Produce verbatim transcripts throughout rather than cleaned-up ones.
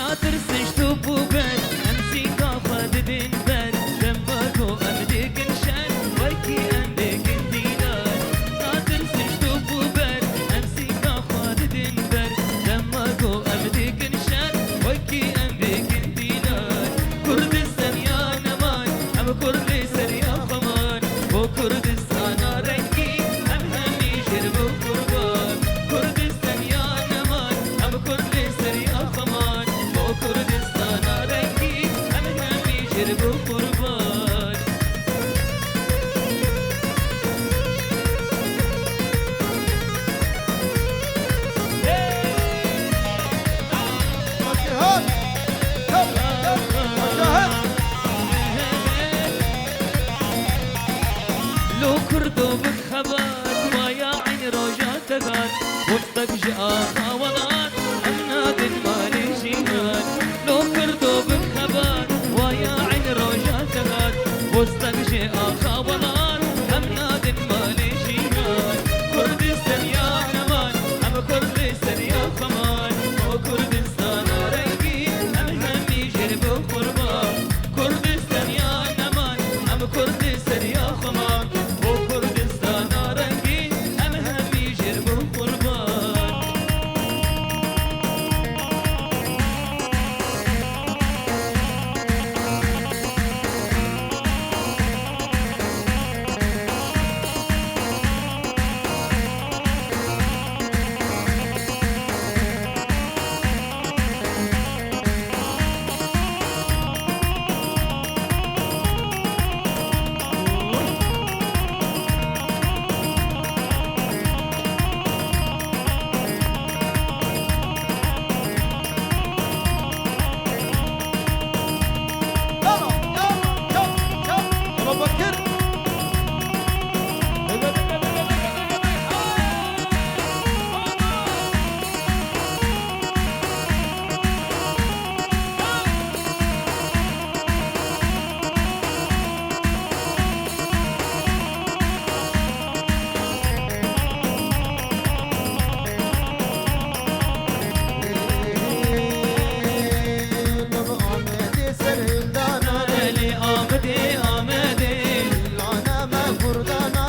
Natirsin ji top û ber, em sînga xwe didin ber. Dema ku em dikin şer, wekî em dikin dînar. Natirsin ji top û ber, em sînga xwe didin ber. Dema ku em dikin şer, wekî em dikin dînar. Kurdistan ya neman, em Kurd li ser ya xwe man. Bo Kurdistana rengîn, em hemî jê re bin qurban. Kurdistan ya neman, em Kurd li ser ya xwe man. Bo Kurdistana rengîn, em hemî jê re bin qurban. Lo Kurdo bi xebat, waya eyn roja te hat. Westek ji axa welat, em nadin malê jinan. Lo Kurdo bi xebat, waya eyn roja te hat. Westek ji axa welat, em nadin malê jinan. Kurdistan ya neman, em Kurd li ser ya xwe man. O Kurdistana rengîn, em hemî jê re bin qurban. Kurdistan ya neman, em Kurd li ser ya xwe man. Bo Kurdistana rengîn, em hemî jê re bin qurban. Lê Amedê, Amedê.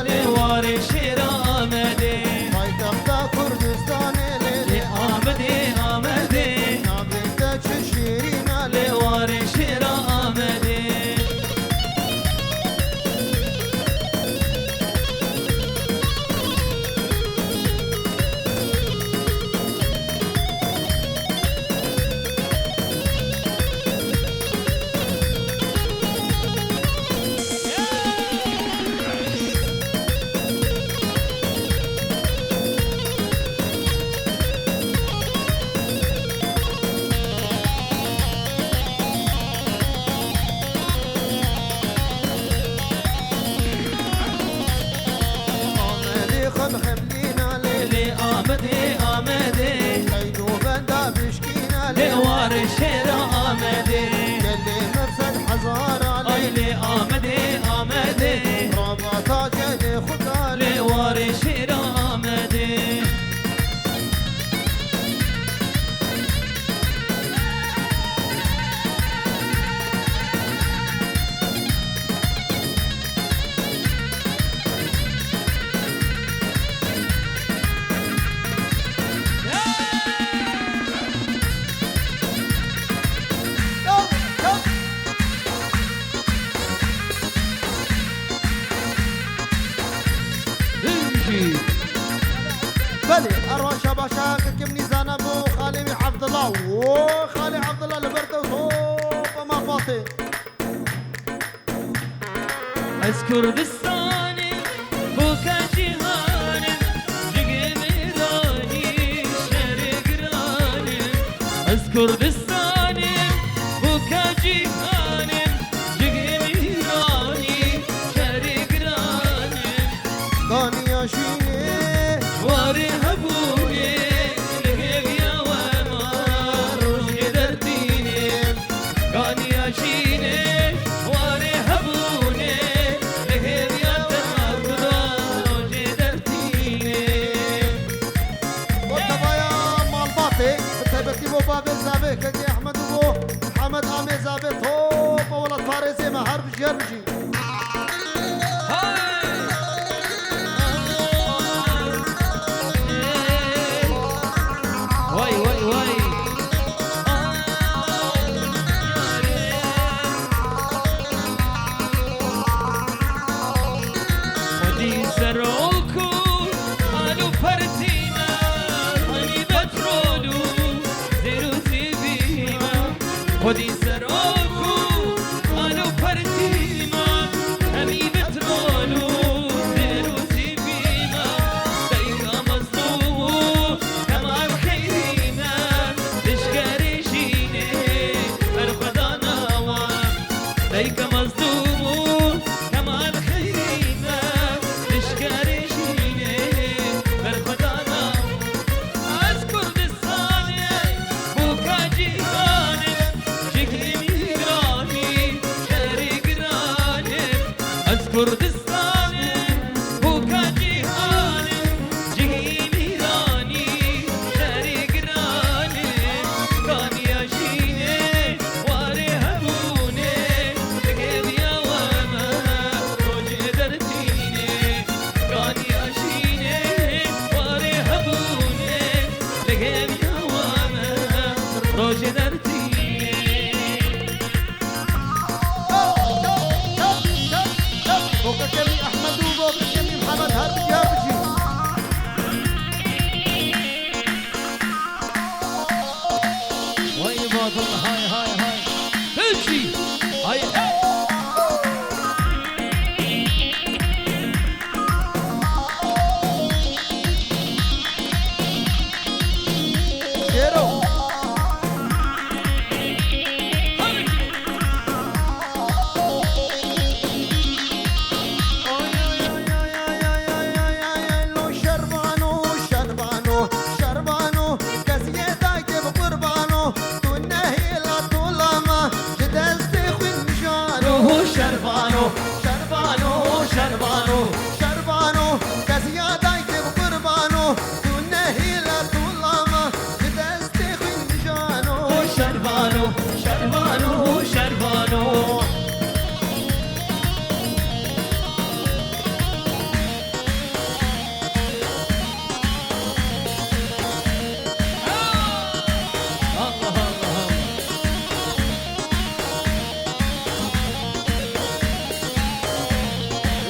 Lê warê şêra Amedê. Paytexta Kurdistanê lê. Lê Amedê, Amedê. Navê te çi şîrîn a lê. Lê warê şêra Amedê. Amedê xwe bi xemlîna lê. Lê Amedê, Amedê. Qeyd û benda bişkîna lê. Lê warê şêra Amedê. Gelê me sed hezara lê. Ay lê Amedê, Amedê. Rabata gelê xwe da lê. Lê warê şêra Amedê. Belê, her roja başa kim nîzana bo xalê wî Evdila. Wo xalê Evdila li ber te topa me batê. Ez Kurdistanê, boka cîhanê, cigê min ranî şerê giranê. Ez Kurdistanê, boka cîhanê, cigê min ranî şerê giranê. Kaniya şînê, warê hebûnê, li hêviya we ma rojê dertînê. Kaniya şînê, warê hebûnê, li hêviya te ma rojê dertînê. Bo tevaya malbatê, bi taybetî bo bavê zavê, kekê Ehmed û bo Mihemed Amê Zabê top welatparêzê me her bijî her bijî. Way, way, way. Xwedî serok û al û pertîna, hanî petrol û zêr û zîvîna. Xwedî serok û al û pertîna, hemî petrol û zêr û zîvîna. Dayika mezlûm û Kemal Xeyrî ne, lişkerê jînê berxwedana wan. Dayika mezlûm û Kemal Xeyrî ne, lişkerê jînê berxwedana. Ez Kurdistanê, bûka cîhanê, cihê mîranî, şerê giranê. Ez Kurdistanê, bûka cîhanê, cihê mîranî, şerê giranê. Kaniya jînê, warê hebûnê, digê diya we me, rojê dertînê. Kaniya jînê, warê hebûnê, digê diya we me, rojê dertînê. Boka Kemî Ehmed û Boka Kemî Mihemed her bijî her bijî. Vay Badil, hay, hay, hay. Peki. Hay, hey. Şêro. Oy, oy, oy, oy, lo şerbano, şerbano, şerbano, kesiyê dayke bi qurbano, tu nehêla tu lama, ji destê xwîn mijano. Ho şerbano, şerbano, şerbano, şerbano, kesiya dayke bi qurbano, tu nehêla tu lama, ji destê xwîn mijano. Ho şerbano, şerbano, şerbano. Allah, Allah, Allah.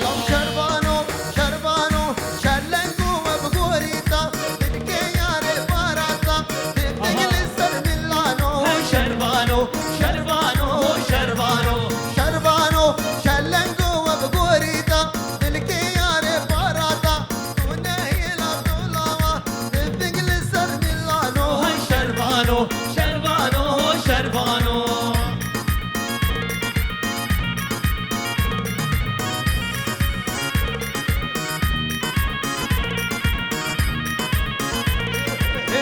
Law şerbano, şerbano, şerlengo we bi gorî ta, dilkê yarê barata, dibding li ser milano. Şerbano, şerbano, şerbano, şerbano, şerlengo we bi gorî ta, dilkê yarê barata. Tu nehêla tu lama, dibding li ser milano. Hay şerbano, şerbano, şerbano. Ê,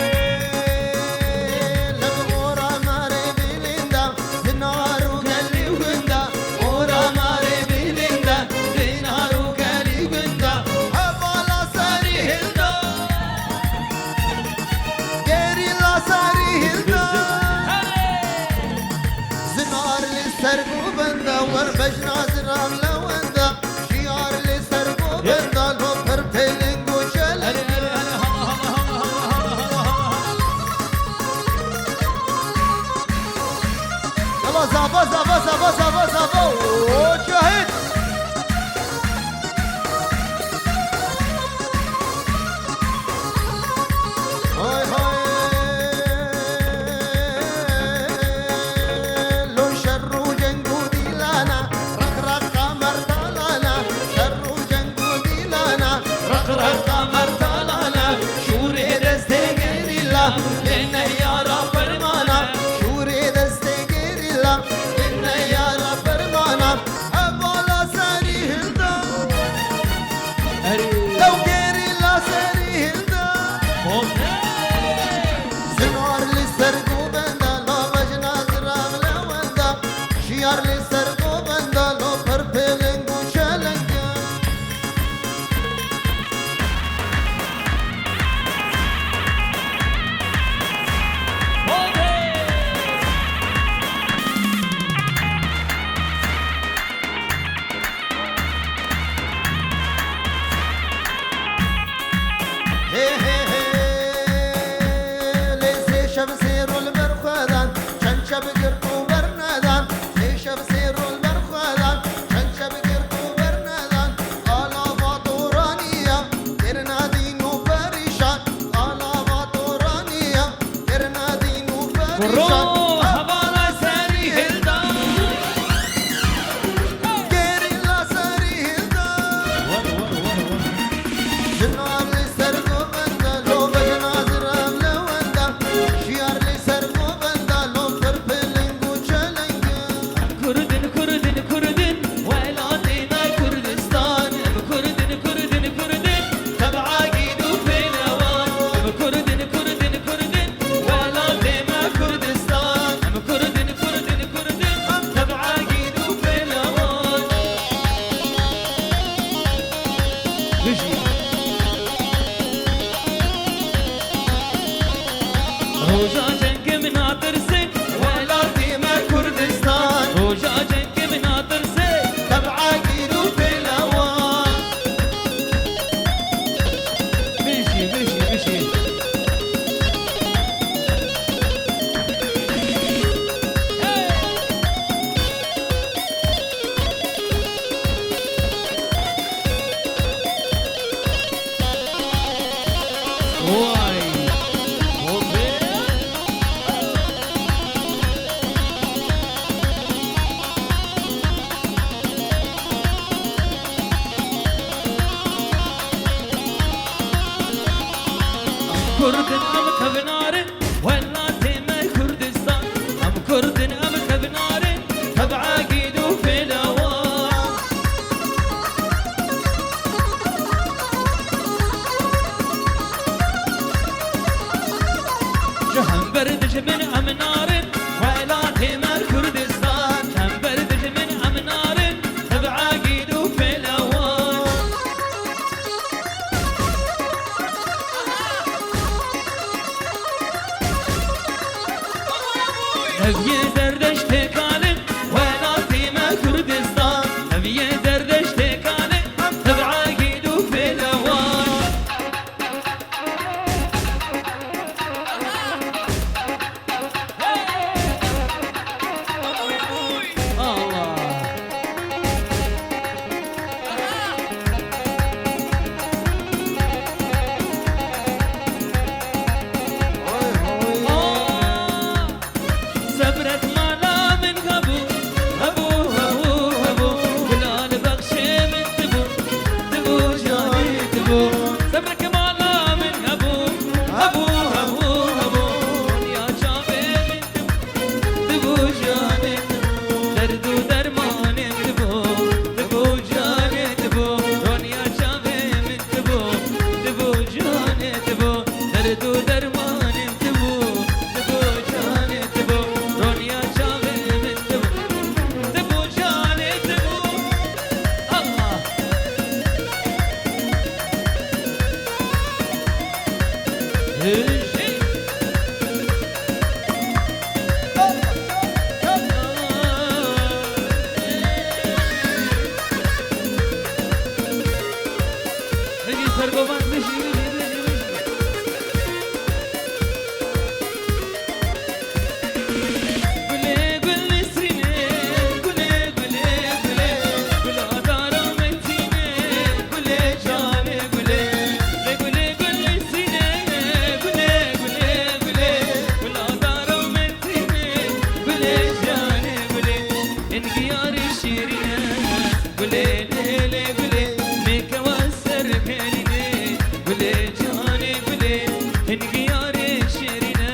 li ora marê bilinda, Zinar û gelî winda, ora marê bilinda, zinar û gelî winda, hevala serî hilda. Gerîla serî hilda. Zinar li ser govenda, wer bejna ziran lewenda. Şiyar li ser govenda, lo pir pêling û şeleng. Yala zava, zava, zava, zava, zava. O Cahit. Hay hay. Lo şer û ceng û dîlana, req reqa mertalana, şer û ceng û dîlana, req reqa mertalana, şûrê destê gerîla, lê neyara fermana, şûrê destê gerîla, lê neyara fermana, heval Kurdin em xebnarin, teb'a gîd û pêlewan. Ji hember dijmin em narin, welatê me Kurdistan. Hember dijmin em narin, teb'a gîd û pêlewan. Ev yê derdeş têkalin, welatî me Kurdistan. Ev yê derdeş têkalin, teb'a gîd û pêlewan. Allah. Sebrek mala min hebû, hebû, hebû, hebû. Gula li bexşê min tibû, tibû canê tibû. Sebrek mala min hebû, hebû, hebû, hebû. Dinya çavê min tibû, tibû canê tibû. Derd û dermanê min tibû, tibû canê tibû. Ronya çavê min tibû, tibû canê tibû. Derd û dermanê min tibû, tibû canê tibû. Ronya çavê min tibû, tibû canê tibû. Allah. Hej. Hejî sergovan, hejî, hejî, hejî, hejî. Gulê gul nesrînê, gulê, gulê, gulê, gula dara metînê, gulê canê gulê. Lê gulê gul nesrînê, gulê, gulê, gulê, gula dara metînê, gulê canê gulê. Hingiyarê şêrîn e, gulê lê lê gulê, mêkewa ser hêlînê, gulê canê gulê, hingiyarê şêrîn e,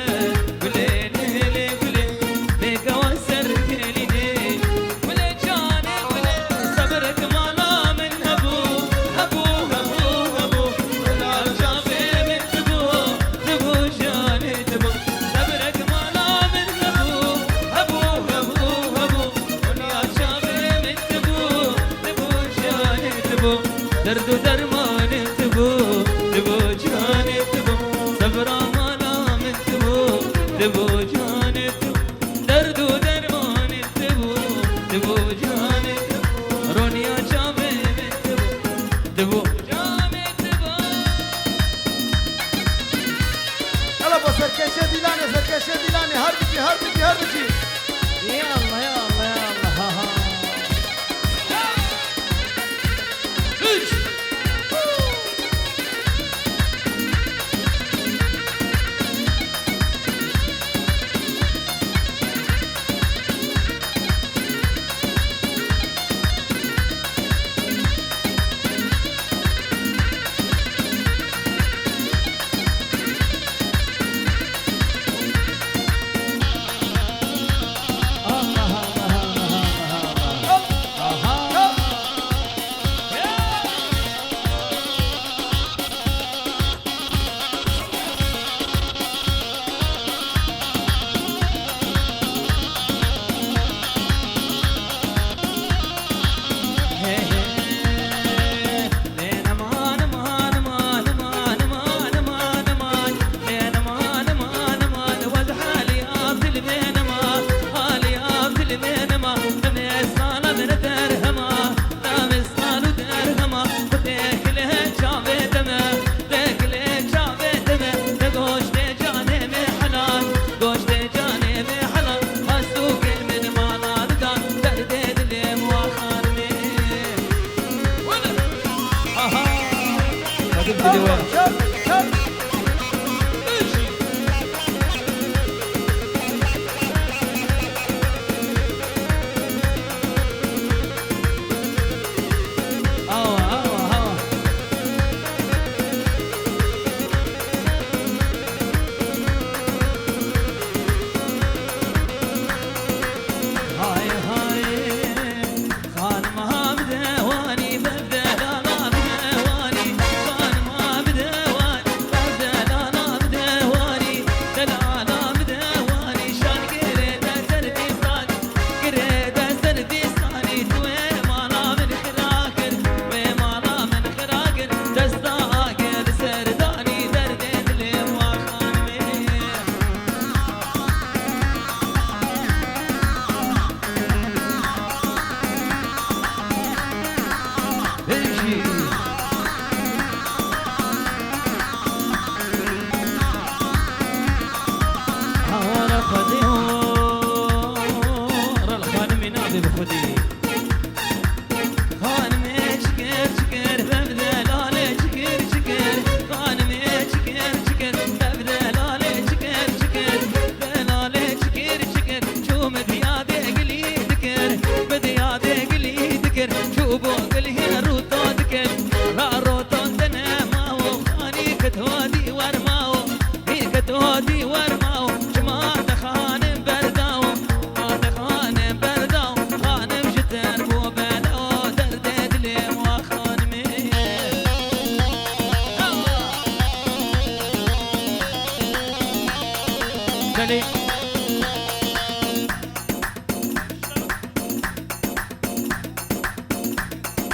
gulê lê lê gulê, mêkewa ser hêlînê, gulê canê gulê, sebrek mala min hebû, hebû, hebû, hebû, gula çavê min tibû, tibû canê tibû, sebrek mala min hebû, hebû, hebû, hebû. Ronya çavê min tibû, tibû canê tibû. Derd û dermanê tibû, tibû canê tibû. Sebra mala min tibû, tibû canê tibû. Derd û dermanê tibû, tibû canê tibû. Ronya çavê min tibû, tibû canê tibû. Yala bo serkeşê Dîlanê, serkeşê Dîlanê, her bikî, her bikî, her bikî. Ya Allah, ya Allah, ya Allah. Üç.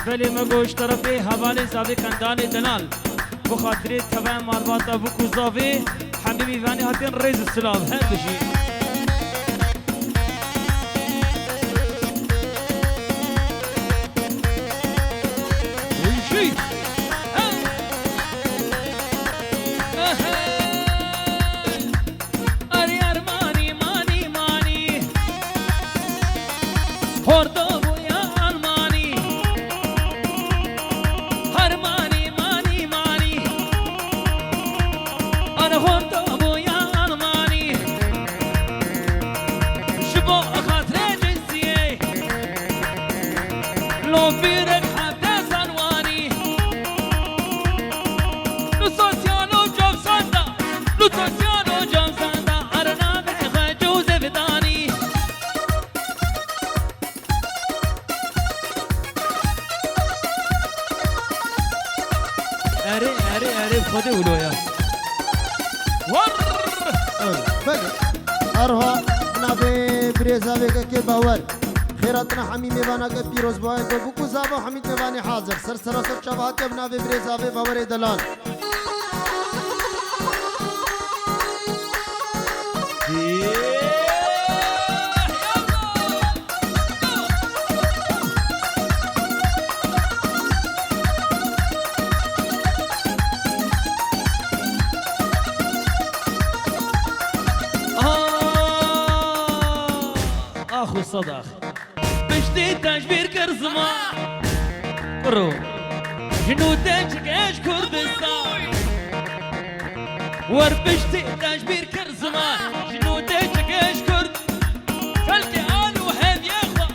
Belê me goş terefê hevalê zavê Kendanê Delal. Bi xatirê tevaya malbata Bûk û Zavê hemî mîvanî hatin rêz û silav. Her bijî. Hey, hey. Hey. Hey, hey. Arê armanî, manî, manî. Hordo bûya armanî. Armanî, manî, manî. Arê hordo bûya armanî. Ji bo xatirê cinsiyê. Lo pîrek hevde zanwanî. Lu sosyal û cewsanda. Lu sosyal û cewsanda. Arê navê xwe Joseph danî. Erê, erê, erê, Xwedê wilo ya. War! Belê. Arha navê birêzavê kekê Bawer. Xêratina hemî mêvanake pîroz bayê ku Bûk û Zava hemî mêvanê hazir. Ser sera ser çava hatiye bi navê birêzavê Bawerê Delal. Ax û sadax. Piştî te ji bîr kir ziman. Kuro. Ji nû te çike ji Kurdistan. Wer piştî te ji bîr kir ziman. Ji nû te çike ji Kurd. Xelkê al û heviyê xwe.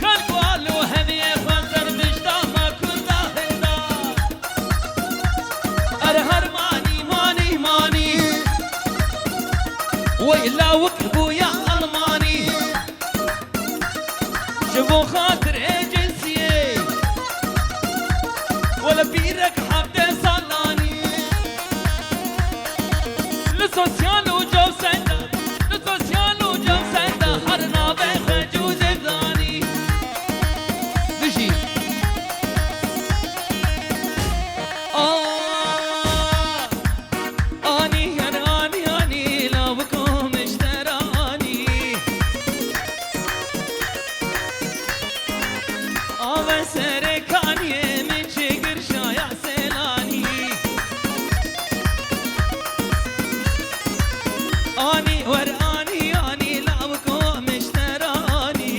Xelk û al û heviyê xwe. Servişta me Kurda hilda. Erê her manî, manî, manî. Wey lawik bûya Almanî. Ji bo xatirê cinsiyê. Wele pîrek hevdeh salanî. Li sosyal û cewsenda, li sosyal û cewsenda, her navê xwe Joseph danî. Bijî. Aa, anî her anî, anî, lawiko mişteranî. Ave serê kaniyê min çêkir şaya selanî. Anî wer anî, anî lawiko mişteranî.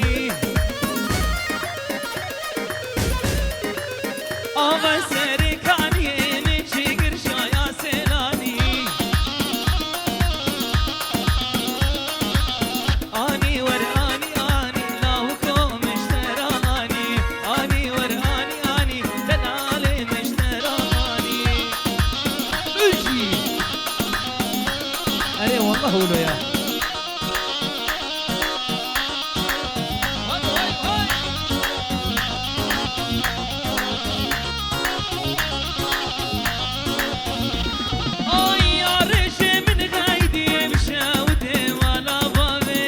Ave serê kaniyê min çêkir şaya selanî. Anî wer anî, anî lawiko mişteranî. Anî wer anî, anî delalê mişteranî. Bijî. Erê wallah wilo ya. Ay yarişê min xeydî bi şewtê mala bavê.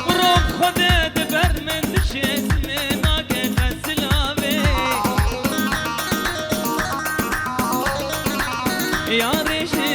Mirov xwedê di ber min dişê simê nake qesilavê. Yarişê